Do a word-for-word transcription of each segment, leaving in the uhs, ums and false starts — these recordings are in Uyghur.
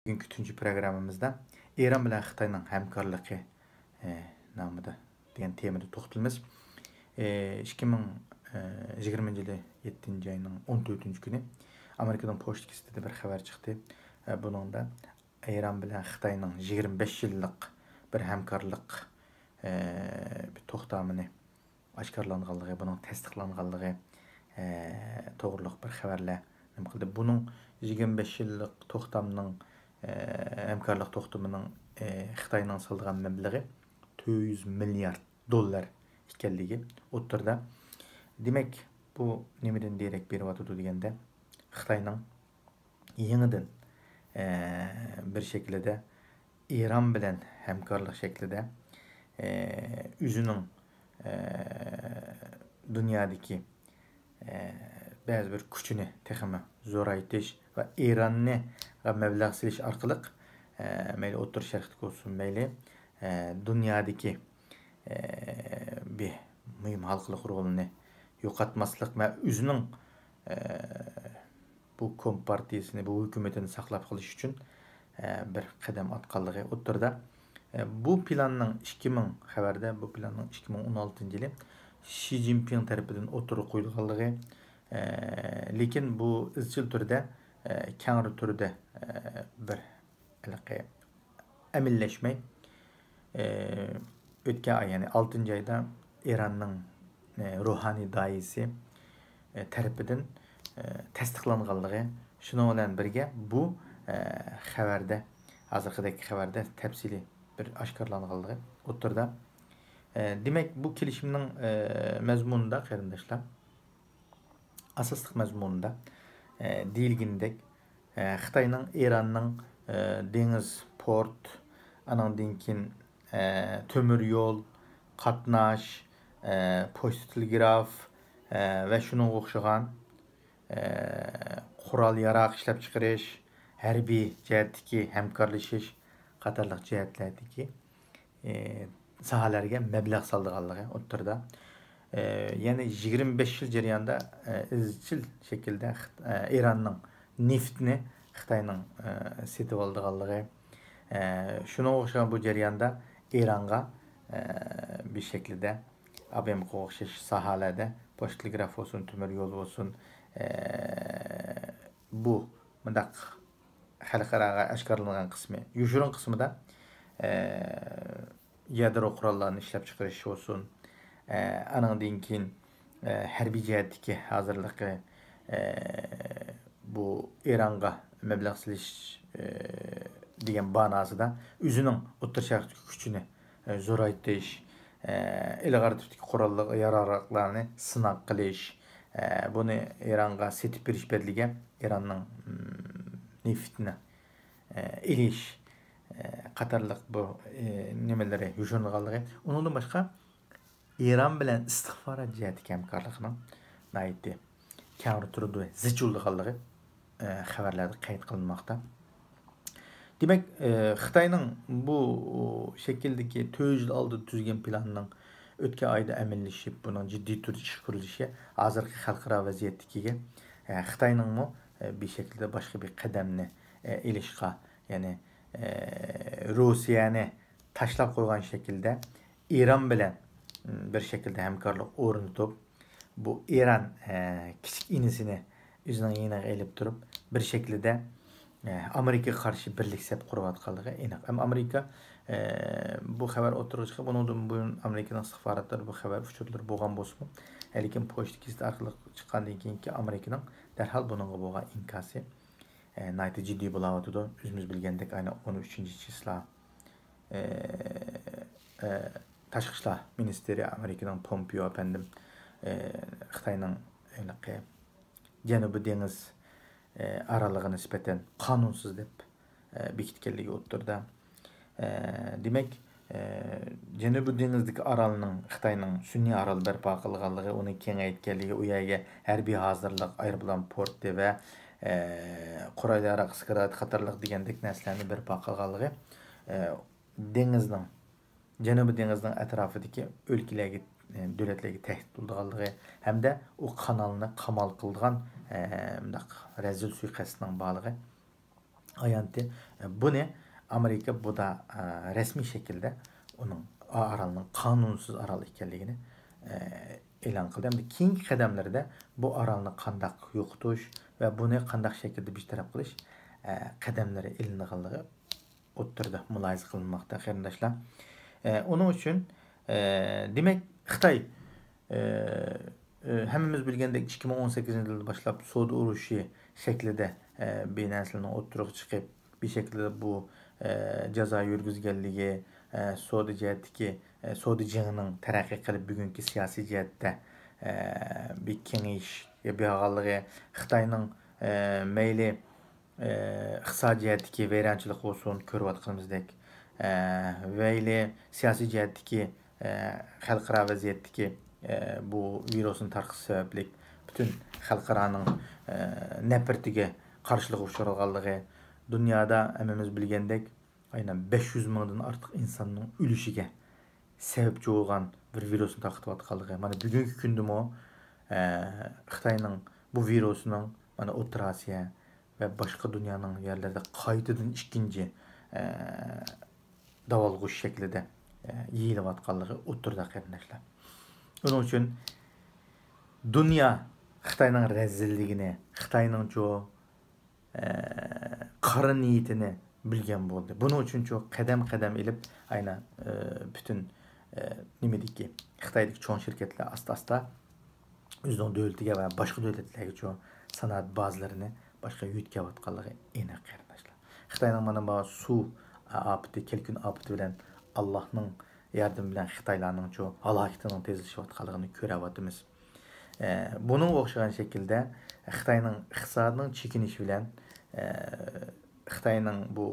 بۈگۈنكى تۇنجى پروگراممىمىزدا ئىران بىلەن خىتاينىڭ ھەمكارلىقى، ئە، نامىدا دېگەن تېمىدا توختىلىمىز. ئە، ئىككى مىڭ يىگىرمىنچى يىلى يەتتىنچى ئاينىڭ ئون تۆتىنچى كۈنى ئامېرىكىنىڭ پوچتا گېزىتىدە بىر خەۋەر چىقتى. ئە، بۇنىڭدا ئىران بىلەن خىتاينىڭ يىگىرمە بەش يىللىق بىر ھەمكارلىق، ئە، بىر توختامىنى ئاشكارىلانغانلىقى، بۇنىڭ تەستىقلانغانلىقى، ئە، توغرۇلۇق بىر خەۋەرلەر نېمە قىلدى. بۇنىڭ يىگىرمە بەش يىللىق توختامنىڭ، ئە، ھەمكارلىق توختىمىنىڭ، ئە، خىتاينىڭ سالىدىغان مەبلىغى تۆت يۈز مىليارد دوللار ئىكەنلىكى ئوتتۇرىدا. دېمەك، بۇ نېمىدىن دېرەك بېرىۋاتىدۇ دېگەندە، خىتاينىڭ يېڭىدىن، ئە، بىر شەكىلدە ئىران بىلەن ھەمكارلىق شەكلىدە، ئە، ئۆزىنىڭ، ئە، دۇنيادىكى، ئە، بەزى بىر كۈچىنى تېخىمۇ زورايتىش ۋە ئىراننى مەبلەغ سېلىش ئارقىلىق، ئە، مەيلى ئوتتۇرا شەرقتىكى بولسۇن، مەيلى، ئە، دۇنيادىكى، ئە، بىر مۇھىم ھالقىلىق رولىنى يوقاتماسلىق ۋە ئۆزىنىڭ، ئە، بۇ كومپارتىيىسىنى، بۇ ھۆكۈمىتىنى ساقلاپ قېلىش ئۈچۈن، ئە، بىر قەدەم ئاتقانلىقى ئوتتۇرىدا. ئە، بۇ پىلاننىڭ ئىككى مىڭ خەۋەردە، بۇ پىلاننىڭ ئىككى مىڭ ئون ئالتىنچى يىلى شى جىنپىڭ تەرىپىدىن ئوتتۇرىغا قويۇلغانلىقى، ئە، لېكىن بۇ ئىزچىل تۈردە، ئە، كەڭرى تۈردە، ئە، بىر ھېلىقى ئەمەلىيلەشمەي، ئە، ئۆتكەن ئاي، يەنى ئالتىنچى ئايدا ئىراننىڭ، ئە، روھانىي داھىيسى، ئە، تەرىپىدىن، ئە، تەستىقلانغانلىقى، شۇنىڭ بىلەن بىرگە بۇ، ئە، خەۋەردە، ھازىرقىدەك خەۋەردە تەپسىلىي بىر ئاشكارىلانغانلىقى ئوتتۇرىدا. ئە، دېمەك، بۇ كېلىشىمنىڭ، ئە، مەزمۇنىدا، قېرىنداشلار، ئاساسلىق مەزمۇنىدا، ئە، دېيىلگىنىدەك، ئە، خىتاينىڭ، ئىراننىڭ، ئە، دېڭىز، پورت، ئانىڭدىن كېيىن، ئە، تۆمۈر يول، قاتناش، ئە، پوچتا، تېلېگراف، ئە، ۋە شۇنىڭغا ئوخشىغان، ئە، قورال ياراغ ئىشلەپچىقىرىش، ھەربىي جەھەتتىكى ھەمكارلىشىش قاتارلىق جەھەتلەردىكى ئى، ساھەلەرگە مەبلەغ سالىدىغانلىقى ئوتتۇرىدا. ئى، يەنى يىگىرمە بەش يىل جەريانىدا، ئى، ئىزچىل شەكىلدە خىت-، ئى، ئىراننىڭ نېفىتىنى خىتاينىڭ، ئى، سېتىۋالىدىغانلىقى، ئى، شۇنىڭغا ئوخشىغان بۇ جەرياندا ئىرانغا، ئى، بىر شەكىلدە ئاۋېمقىغا ئوخشاش ساھەلەردە پوچتا، تېلېگراف بولسۇن، تۆمۈر يول بولسۇن، ئى، بۇ مۇنداق خەلقئاراغا ئاشكارىلانغان قىسمى، يوشۇرۇن قىسمىدا، ئە، يادرو قوراللارنى ئىشلەپچىقىرىش بولسۇن، ئە، ئانىڭدىن كېيىن، ئە، ھەربىي جەھەتتىكى ھازىرلىقى، ئە، بۇ ئىرانغا مەبلەغ سېلىش، ئە، دېگەن باناسىدا ئۆزىنىڭ ئوتتۇرا شەرقتىكى كۈچىنى، ئە، زورايتىش، ئە، ئىلغار تىپتىكى قوراللىق ياراغلىقلارنى سىناق قىلىش، ئە، بۇنى ئىرانغا سېتىپ بېرىش بەدىلىگە ئىراننىڭ، م، نېفىتىنى، ئە، ئېلىش، ئە، قاتارلىق بۇ، ئە، نېمىلىرى يوشۇرۇنغانلىقى. ئۇنىڭدىن باشقا، ئىران بىلەن ئىستىخبارات جەھەتتىكى ھەمكارلىقىنىڭ ناھايىتى كەڭرى تۈردە زىچ بولىدىغانلىقى، ئە، خەۋەرلەردە قەيت قىلىنماقتا. دېمەك، ئە، خىتاينىڭ بۇ شەكىلدىكى تۆت يىل ئالدىدا تۈزگەن پىلانىنىڭ ئۆتكەن ئايدا ئەمەلىيلىشىپ، بۇنىڭ جىددىي تۈردە ئىشقا كۆرۈلۈشى ھازىرقى خەلقئارا ۋەزىيەتتىكىگە، ئە، خىتاينىڭمۇ، ئە، بىر شەكىلدە باشقا بىر قەدەمنى، ئە، ئېلىشقا، يەنى، ئە، روسىيەنى تاشلاپ قويغان شەكىلدە ئىران بىلەن، م، بىر شەكىلدە ھەمكارلىق ئورنىتىپ، بۇ ئىران، ئە، كىچىك ئىنىسىنى ئۆزىنىڭ يېنىغا ئېلىپ تۇرۇپ، بىر شەكىلدە، ئە، ئامېرىكىغا قارشى بىرلىك سەپ قۇرۇۋاتقانلىقى ئېنىق. ئەمما ئامېرىكا، ئە، بۇ خەۋەر ئوتتۇرىغا چىقىپ، بۇنىڭدىن بۇرۇن ئامېرىكىنىڭ ئىستىخباراتلىرى بۇ خەۋەر ئۇچۇرلىرى بولغان بولسىمۇ، لېكىن پوچتا گېزىتى ئارقىلىق چىققاندىن كېيىنكى ئامېرىكىنىڭ دەرھال بۇنىڭغا بولغان ئىنكاسى، ئە، ناھايىتى جىددىي بولاۋاتىدۇ. ئۆزىمىز بىلگەندەك، ئاينىڭ ئون ئۈچىنچى چىسلا، ئە، ئە، تاشقى ئىشلار مىنىستىرى ئامېرىكىنىڭ پومپېئو ئەپەندىم، ئە، خىتاينىڭ ھېلىقى جەنۇبىي دېڭىز، ئە، ئاراللىقىغا نىسبەتەن قانۇنسىز دەپ، ئە، بېكىتكەنلىكى ئوتتۇرىدا. ئە، دېمەك، ئە، جەنۇبىي دېڭىزدىكى ئارالنىڭ خىتاينىڭ سۈنئىي ئارال بەرپا قىلغانلىقى، ئۇنى كېڭەيتكەنلىكى، ئۇ يەرگە ھەربىي ھازىرلىق، ئايروپىلان پورتى ۋە، ئە، قورال ياراغ سكلادى قاتارلىق دېگەندەك نەرسىلەرنى بەرپا قىلغانلىقى، ئە، دېڭىزنىڭ، جەنۇبىي دېڭىزنىڭ ئەتراپىدىكى ئۆلكىلەرگە، ئە، دۆلەتلەرگە تەھدىت بولىدىغانلىقى ھەمدە ئۇ قانالنى قامال قىلىدىغان، ئە، مۇنداق رەزىل سۇيىقەستنىڭ بارلىقى ئايانتى، بۇنى ئامېرىكا بۇدا، ئە، رەسمىي شەكىلدە ئۇنىڭ ئارالنىڭ قانۇنسىز ئارال ئىكەنلىكىنى، ئە، ئېلان قىلدى. ھەمدە كېيىنكى قەدەملىرىدە بۇ ئارالنى قانداق يوقىتىش ۋە بۇنى قانداق شەكىلدە بىر تەرەپ قىلىش، ئە، قەدەملىرى ئېلىنىدىغانلىقى ئوتتۇرىدا مۇلاھىزە قىلىنماقتا، قېرىنداشلار. ئە، ئۇنىڭ ئۈچۈن، ئە، دېمەك، خىتاي، ئە، ئە، ھەممىمىز بىلگەندەك، ئىككى مىڭ ئون سەككىزىنچى يىلدىن باشلاپ سودا ئۇرۇشى شەكلىدە، ئە، بىر نەرسىلەرنىڭ ئوتتۇرىغا چىقىپ، بىر شەكىلدە بۇ، ئە، جازا يۈرگۈزگەنلىكى، ئە، سودا جەھەتتىكى، ئە، سودا جېڭىنىڭ تەرەققىي قىلىپ، بۈگۈنكى سىياسىي جەھەتتە، ئە، بىر كېڭىيىشكە بارغانلىقى، خىتاينىڭ، ئە، مەيلى ئىقتىسادىي جەھەتتىكى ۋەيرانچىلىق بولسۇن، كۆرۈۋاتقىنىمىزدەك، ئە، مەيلى سىياسىي جەھەتتىكى، ئە، خەلقئارا ۋەزىيەتتىكى، ئە، بۇ ۋىرۇسنى تارقىتىش سەۋەبلىك پۈتۈن خەلقئارانىڭ، ئە، نەپرىتىگە، قارشىلىقىغا ئۇچرىغانلىقى، دۇنيادا ھەممىمىز بىلگەندەك، ئاينەن بەش يۈز مىڭدىن ئارتۇق ئىنساننىڭ ئۆلۈشىگە سەۋەبچى بولغان بىر ۋىرۇسنى تارقىتىۋاتقانلىقى. مانا بۈگۈنكى كۈندىمۇ، ئە، خىتاينىڭ بۇ ۋىرۇسىنىڭ مانا ئوتتۇرا ئاسىيا ۋە باشقا دۇنيانىڭ يەرلىرىدە قايتىدىن ئىككىنچى، ئە، داۋالغۇش شەكلىدە، ئە، يېيىلىۋاتقانلىقى ئوتتۇرىدا، قېرىنداشلار. ئۇنىڭ ئۈچۈن دۇنيا خىتاينىڭ رەزىللىكىنى، خىتاينىڭچۇ، ئە، قارا نىيىتىنى بىلگەن بولدى. بۇنىڭ ئۈچۈنچۇ قەدەم-قەدەم ئېلىپ، ئاينا، ئە، پۈتۈن، ئە، نېمىدىكى، خىتايدىكى چوڭ شىركەتلەر ئاستا-ئاستا ئۆزىنىڭ دۆلىتىگە ۋە باشقا دۆلەتلەرگىچۇ سانائەت بازىلىرىنى باشقا يۆتكەۋاتقانلىقى ئېنىق، قېرىنداشلار. خىتاينىڭ مانا بۇ سۇ ئاپىتى، كەلكۈن ئاپىتى بىلەن ئاللاھنىڭ ياردىمى بىلەن خىتايلارنىڭچۇ ھالاكىتىنىڭ تېزلىشىۋاتقانلىقىنى كۆرۈۋاتىمىز. ئە، بۇنىڭغا ئوخشىغان شەكىلدە خىتاينىڭ ئىقتىسادىنىڭ چېكىنىشى بىلەن، ئە، خىتاينىڭ بۇ،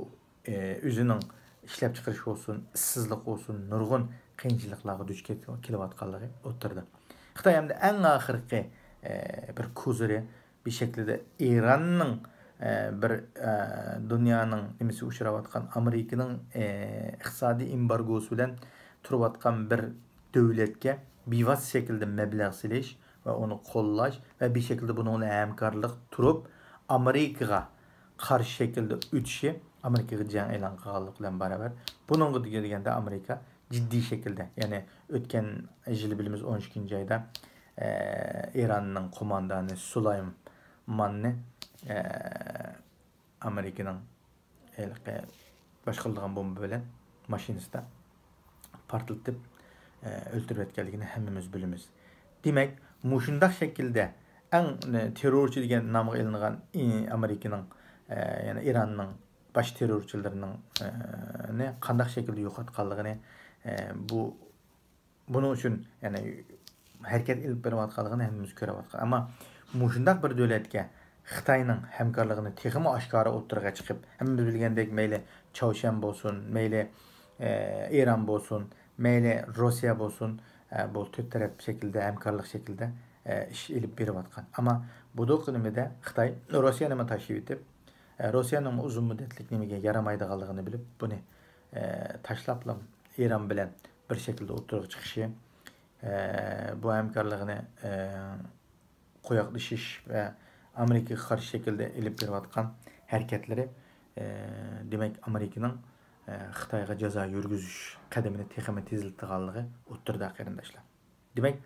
ئە، ئۆزىنىڭ ئىشلەپچىقىرىش بولسۇن، ئىشسىزلىق بولسۇن، نۇرغۇن قىيىنچىلىقلارغا دۇچ كېلىۋاتقانلىقى ئوتتۇرىدا. خىتاي ئەمدى ئەڭ ئاخىرقى، ئە، بىر كوزىرى بىر شەكىلدە ئىراننىڭ، ئە، بىر، ئە، دۇنيانىڭ نېمىسىگە ئۇچراۋاتقان، ئامېرىكىنىڭ، ئە، ئىقتىسادىي ئېمبارگوسى بىلەن تۇرۇۋاتقان بىر دۆلەتكە بىۋاسىتە شەكىلدە مەبلەغ سېلىش ۋە ئۇنى قوللاش ۋە بىر شەكىلدە بۇنىڭ بىلەن ھەمكارلىق تۇرۇپ، ئامېرىكىغا قارشى شەكىلدە ئۆتۈشى، ئامېرىكىغا جەڭ ئېلان قىلغانلىق بىلەن باراۋەر. بۇنىڭغا دېگەندە ئامېرىكا جىددىي شەكىلدە، يەنى ئۆتكەن يىلى بىلىمىز ئون ئىككىنچى ئايدا، ئە، ئىراننىڭ قوماندانى سۇلايماننى، ئە، ئامېرىكىنىڭ ھېلىقى باشقۇرۇلىدىغان بومبا بىلەن ماشىنىسىدا پارتلىتىپ، ئە، ئۆلتۈرۈۋەتكەنلىكىنى ھەممىمىز بىلىمىز. دېمەك، مۇشۇنداق شەكىلدە ئەڭ، ئە، تېررورچى دېگەن نامغا ئېلىنغان، ئى، ئامېرىكىنىڭ، ئە، يەنى ئىراننىڭ باش تېررورچىلىرىنىڭ، ئە، نى قانداق شەكىلدە يوقاتقانلىقىنى، ئە، بۇ بۇنىڭ ئۈچۈن، يەنى، ھەرىكەت ئېلىپ بېرىۋاتقانلىقىنى ھەممىمىز كۆرۈۋاتقان. ئەمما مۇشۇنداق بىر دۆلەتكە خىتاينىڭ ھەمكارلىقىنى تېخىمۇ ئاشكارا ئوتتۇرىغا چىقىپ، ھەممىمىز بىلگەندەك، مەيلى چاۋشيەن بولسۇن، مەيلى، ئە، ئىران بولسۇن، مەيلى روسىيە بولسۇن، ئە، بۇ تۆت تەرەپ شەكلىدە، ھەمكارلىق شەكلىدە، ئە، ئىش ئېلىپ بېرىۋاتقان. ئەمما بۇ دۇق نېمىدە خىتاي روسىيەنىمۇ تاشلىۋېتىپ، ئە، روسىيەنىڭ ئۇزۇن مۇددەتلىك نېمىگە يارىمايدىغانلىقىنى بىلىپ، بۇنى، ئە، تاشلاپلا ئىران بىلەن بىر شەكىلدە ئوتتۇرىغا چىقىشى، ئە، بۇ ھەمكارلىقىنى، ئە، قوياقلىشىش ۋە ئامېرىكىغا قارشى شەكىلدە ئېلىپ بېرىۋاتقان ھەرىكەتلىرى، ئە، دېمەك، ئامېرىكىنىڭ، ئە، خىتايغا جازا يۈرگۈزۈش قەدىمىنى تېخىمۇ تېزلىتىدىغانلىقى ئوتتۇرىدا، قېرىنداشلار. دېمەك،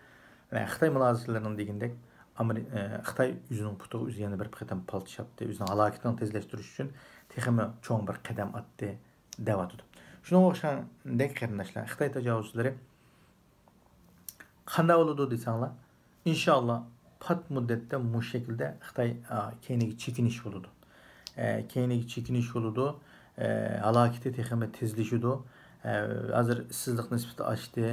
ئە، خىتاي مۇلاھىزىچىلىرىنىڭ دېگىنىدەك، ئامېرى-، ئە، خىتاي ئۆزىنىڭ پۇتىغا ئۆزى يەنە بىر قېتىم پالتا چاپتى، ئۆزىنىڭ ھالاكىتىنى تېزلەشتۈرۈش ئۈچۈن تېخىمۇ چوڭ بىر قەدەم ئاتتى، دەۋاتىدۇ. شۇنىڭغا ئوخشىغاندەك، قېرىنداشلار، خىتاي تاجاۋۇزچىلىرى قانداق بولىدۇ دېسەڭلار، ئىنشاللا پات مۇددەتتە مۇشۇ شەكىلدە خىتاي، ئا، كەينىگە چېكىنىش بولىدۇ. ئە، كەينىگە چېكىنىش بولىدۇ. ئە، ھالاكىتى تېخىمۇ تېزلىشىدۇ. ئە، ھازىر ئىشسىزلىق نىسبىتى ئاشتى.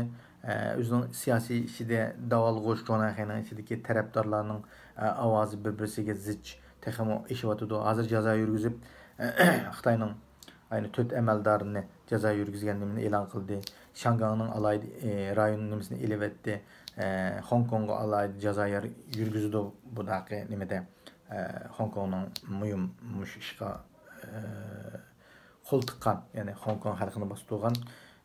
ئە، ئۆزىنىڭ سىياسىي ئىچىدە داۋالغۇش، جوڭنەنخەينىڭ ئىچىدىكى تەرەپدارلارنىڭ، ئە، ئاۋازى بىر-بىرسىگە زىچ تېخىمۇ ئېشىۋاتىدۇ. ھازىر جازا يۈرگۈزۈپ، خىتاينىڭ ئاينى تۆت ئەمەلدارىنى جازا يۈرگۈزگەن نېمىنى ئېلان قىلدى. شياڭگاڭنىڭ ئالاھىدە، ئى، رايون نېمىسىنى ئېلىۋەتتى. ئە، خوڭكوڭغا ئالاھىدە جازا يار-، يۈرگۈزىدۇ بۇنداقى نېمىدە، ئە، خوڭكوڭنىڭ مۇھىم مۇشۇ ئىشقا، ئە، قول تىققان، يەنى خوڭكوڭ خەلقىنى باستۇرغان،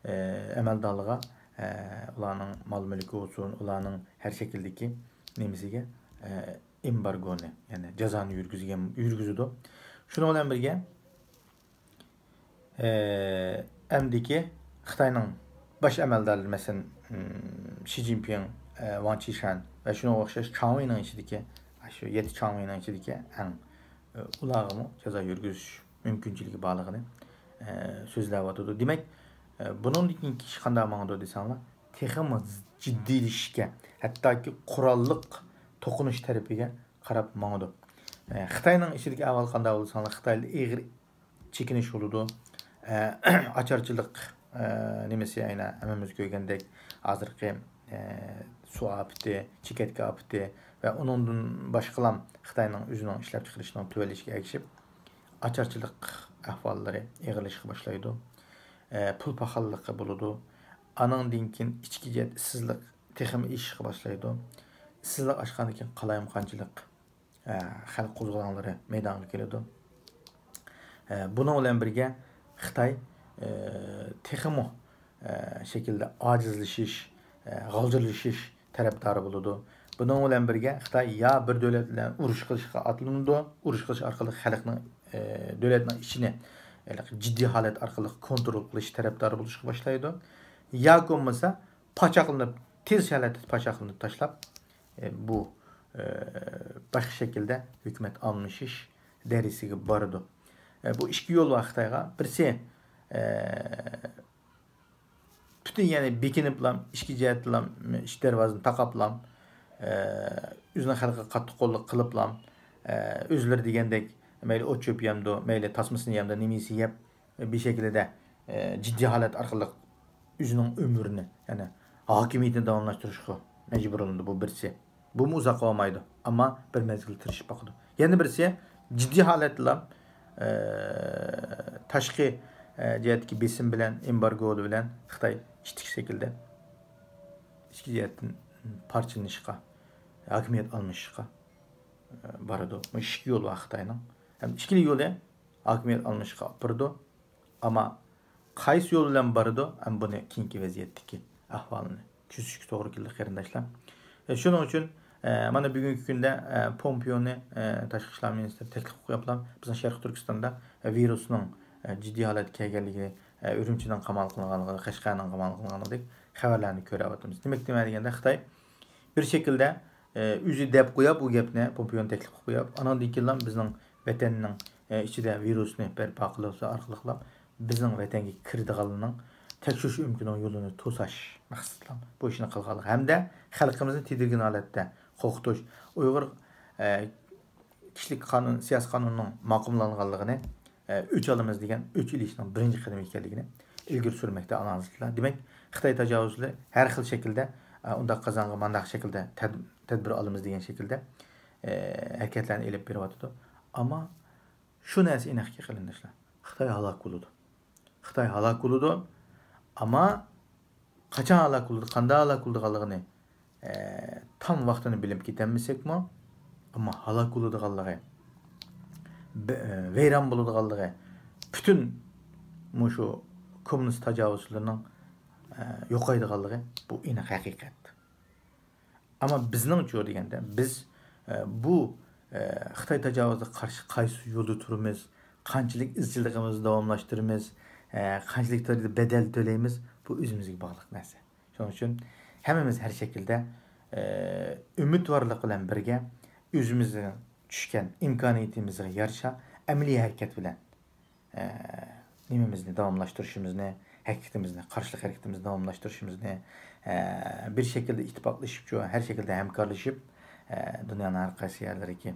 ئە، ئەمەلدارلىرىغا، ئە، ئۇلارنىڭ مال-مۈلكى بولسۇن، ئۇلارنىڭ ھەر شەكىلدىكى نېمىسىگە، ئە، ئېمبارگونى، يەنى جازانى يۈرگۈزگەن، يۈرگۈزىدۇ. شۇنىڭ بىلەن بىرگە، ئەمدىكى خىتاينىڭ باش ئەمەلدارلىرى، مەسىلەن، شى جىنپىڭ، ۋاڭ چىشەن ۋە شۇنىڭغا ئوخشاش چاڭۋېينىڭ ئىچىدىكى، شۇ يەتتە چاڭۋېينىڭ ئىچىدىكى ئەڭ، ئۇلارغىمۇ جازا يۈرگۈزۈش مۇمكىنچىلىكى بارلىقىنى سۆزلەۋاتىدۇ. دېمەك، بۇنىڭدىن كېيىنكى ئىش قانداق ماڭىدۇ دېسەڭلار، تېخىمۇ جىددىيلىشىشكە، ھەتتاكى قوراللىق توقۇنۇش تەرىپىگە قاراپ ماڭىدۇ. خىتاينىڭ ئىچىدىكى ئەھۋال قانداق بولساڭلار، خىتايدا ئېغىر چېكىنىش بولىدۇ. ئاچارچىلىق نېمىسى، ئەينە ھەممىمىز كۆرگەندەك، ھازىرقى سۇ ئاپىتى، چېكەتكە ئاپىتى ۋە ئۇنىڭدىن باشقىلام خىتاينىڭ ئۆزىنىڭ ئىشلەپچىقىرىشىنىڭ تۆۋەنلىشىگە ئەگىشىپ، ئاچارچىلىق ئەھۋاللىرى ئېغىرلىشىشقا باشلايدۇ. پۇل پاخاللىقى بولىدۇ. ئانىڭدىن كېيىن ئىچكى جەھەت ئىشسىزلىق تېخىمۇ ئېشىشقا باشلايدۇ. ئىشسىزلىق ئاشقاندىن كېيىن قالايمىقانچىلىق، خەلق قوزغىلاڭلىرى مەيدانغا كېلىدۇ. بۇنىڭ بىلەن بىرگە خىتاي تېخىمۇ شەكىلدە ئاجىزلىشىش، غالجىرلىشىش تەرەپدارى بولىدۇ. بۇنىڭ بىلەن بىرگە خىتاي يا بىر دۆلەت بىلەن ئۇرۇش قىلىشقا ئاتلىنىدۇ. ئۇرۇش قىلىش ئارقىلىق خەلقنىڭ، دۆلەتنىڭ ئىچىنى جىددىي ھالەت ئارقىلىق كونترول قىلىش تەرەپدارى بولۇشقا باشلايدۇ. ياكى بولمىسا پاچاقلىنىپ، تېز ھالەتتە پاچاقلىنىپ تاشلاپ، بۇ باشقا شەكىلدە ھۆكۈمەت ئالمىشىش دەرىجىسىگە بارىدۇ. بۇ ئىككى يول بار خىتايغا. بىرسى، پۈتۈن، يەنى بېكىنىپلا، ئىچكى جەھەتتىلا ئىچ دەرۋازىنى تاقاپلا، ئۆزىنىڭ خەلقىگە قاتتىق قوللۇق قىلىپلا، ئۆزلىرى دېگەندەك مەيلى ئوت چۆپ يەمدۇ، مەيلى تاسمىسىنى يەمدۇ، نېمىسى يەپ، بىر شەكىلدە جىددىي ھالەت ئارقىلىق ئۆزىنىڭ ئۆمرىنى، يەنى ھاكىمىيىتىنى داۋاملاشتۇرۇشقا مەجبۇرلىنىدۇ. بۇ بىرسى. بۇمۇ ئۇزاققا بولمايدۇ، ئەمما بىر مەزگىل تىرىشىپ باقىدۇ. يەنە بىرسى، جىددىي ھالەتتىلا، ئە، تاشقى، ئە، جەھەتتىكى بېسىم بىلەن، ئېمبارگو بىلەن خىتاي ئىتتىك شەكىلدە ئىچكى جەھەتتىن پارچىلىنىشقا، ھاكىمىيەت ئالمىشىشقا، ئە، بارىدۇ. بۇ ئىككى يول بار خىتاينىڭ. ھەم ئىككىلا يولى ھاكىمىيەت ئالمىشىشقا ئاپىرىدۇ. ئەمما قايسى يول بىلەن بارىدۇ؟ ھەم بۇنى كېيىنكى ۋەزىيەتتىكى ئەھۋالنى كۆزىتىشكە توغرا كېلىدۇ، قېرىنداشلار. ئە، شۇنىڭ ئۈچۈن، ئە، مانا بۈگۈنكى كۈندە، ئە، پومپېيونى، ئە، تاشقى ئىشلار مىنىستىرى تەكلىپ قىلىپ قويۇپلا، بىزنىڭ شەرقىي تۈركىستاندا ۋىرۇسنىڭ، ئە، جىددىي ھالەتكە كەلگەنلىكى، ئە، ئۈرۈمچىنىڭ قامال قىلىنغانلىقى، قەشقەرنىڭ قامال قىلىنغانلىقىدەك خەۋەرلەرنى كۆرۈۋاتىمىز. دېمەك، نېمە دېگەندە، خىتاي بىر شەكىلدە، ئى، ئۆزى دەپ قويۇپ، ئۇ گەپنى پومپېيونى تەكلىپ قىلىپ قويۇپ، ئاناندىن كېيىنلا بىزنىڭ ۋەتەننىڭ، ئى، ئىچىدە ۋىرۇسنى بەرپا قىلىش ئارقىلىقلا بىزنىڭ ۋەتەنگە كىرىدىغانلىرىنىڭ تەكشۈرۈش ئۆمىكىنىڭ يولىنى توساش مەقسىتىدىلا بۇ ئىشنى قىلغانلىقى ھەمدە خەلقىمىزنى تېدىرگىن ھالەتتە قورقۇتۇش، ئۇيغۇر، ئى، كىشىلىك قانۇن، سىياسىي قانۇننىڭ ماقۇللانغانلىقىنى، ئە، ئۆچ ئالىمىز دېگەن ئۆچ ئېلىشنىڭ بىرىنچى قەدىمى ئىكەنلىكىنى ئىلگىرى سۈرمەكتە ئانالىزچىلار. دېمەك، خىتاي تاجاۋۇزچىلىرى ھەر خىل شەكىلدە، ئە، ئۇنداق قازانغا مانداق شەكىلدە تەد-، تەدبىر ئالىمىز دېگەن شەكىلدە، ئە، ھەرىكەتلەرنى ئېلىپ بېرىۋاتىدۇ. ئەمما شۇ نەرسە ئېنىقكى، قېرىنداشلار، خىتاي ھالاك بولىدۇ. خىتاي ھالاك بولىدۇ. ئەمما قاچان ھالاك بولىدۇ، قانداق ھالاك بولىدىغانلىقىنى، ئە، تام ۋاقتىنى بىلىپ كېتەلمىسەكمۇ، ئەمما ھالاك بولىدىغانلىقى، بە-، ئە، ۋەيران بولىدىغانلىقى، پۈتۈن مۇشۇ كوممۇنىست تاجاۋۇزچىلىرىنىڭ، ئە، يوقايدىغانلىقى بۇ ئېنىق ھەقىقەت. ئەمما بىزنىڭچۇ دېگەندە، بىز، ئە، بۇ، ئە، خىتاي تاجاۋۇزىغا قارشى قايسى يولدا تۇرىمىز، قانچىلىك ئىزچىللىقىمىزنى داۋاملاشتۇرىمىز، ئە، قانچىلىك دەرىجىدە بەدەل تۆلەيمىز، بۇ ئۆزىمىزگە باغلىق نەرسە. شۇنىڭ ئۈچۈن ھەممىمىز ھەر شەكىلدە، ئە، ئۈمىدۋارلىق بىلەن بىرگە ئۆزىمىزنىڭ چۈشكەن ئىمكانىيىتىمىزگە يارىشا ئەمەلىي ھەرىكەت بىلەن ئە، نېمىمىزنى داۋاملاشتۇرۇشىمىزنى، ھەرىكىتىمىزنى، قارشىلىق ھەرىكىتىمىزنى داۋاملاشتۇرۇشىمىزنى، ئە، بىر شەكىلدە ئىتتىپاقلىشىپچۇ، ھەر شەكىلدە ھەمكارلىشىپ، ئە، دۇنيانىڭ ھەر قايسى يەرلىرىدىكى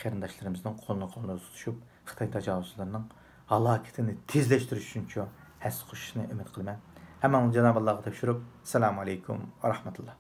قېرىنداشلىرىمىزنىڭ قولىنى قولىدا تۇتۇشۇپ، خىتاي تاجاۋۇزچىلىرىنىڭ ھالاكىتىنى تېزلەشتۈرۈش ئۈچۈنچۇ ھەسسە قوشۇشىنى ئۈمىد قىلىمەن. ھەممىڭلارنى جانابى ئاللاغا تاپشۇرۇپ، ئەسسالامۇ ئەلەيكۇم ۋە رەھمەتۇللا.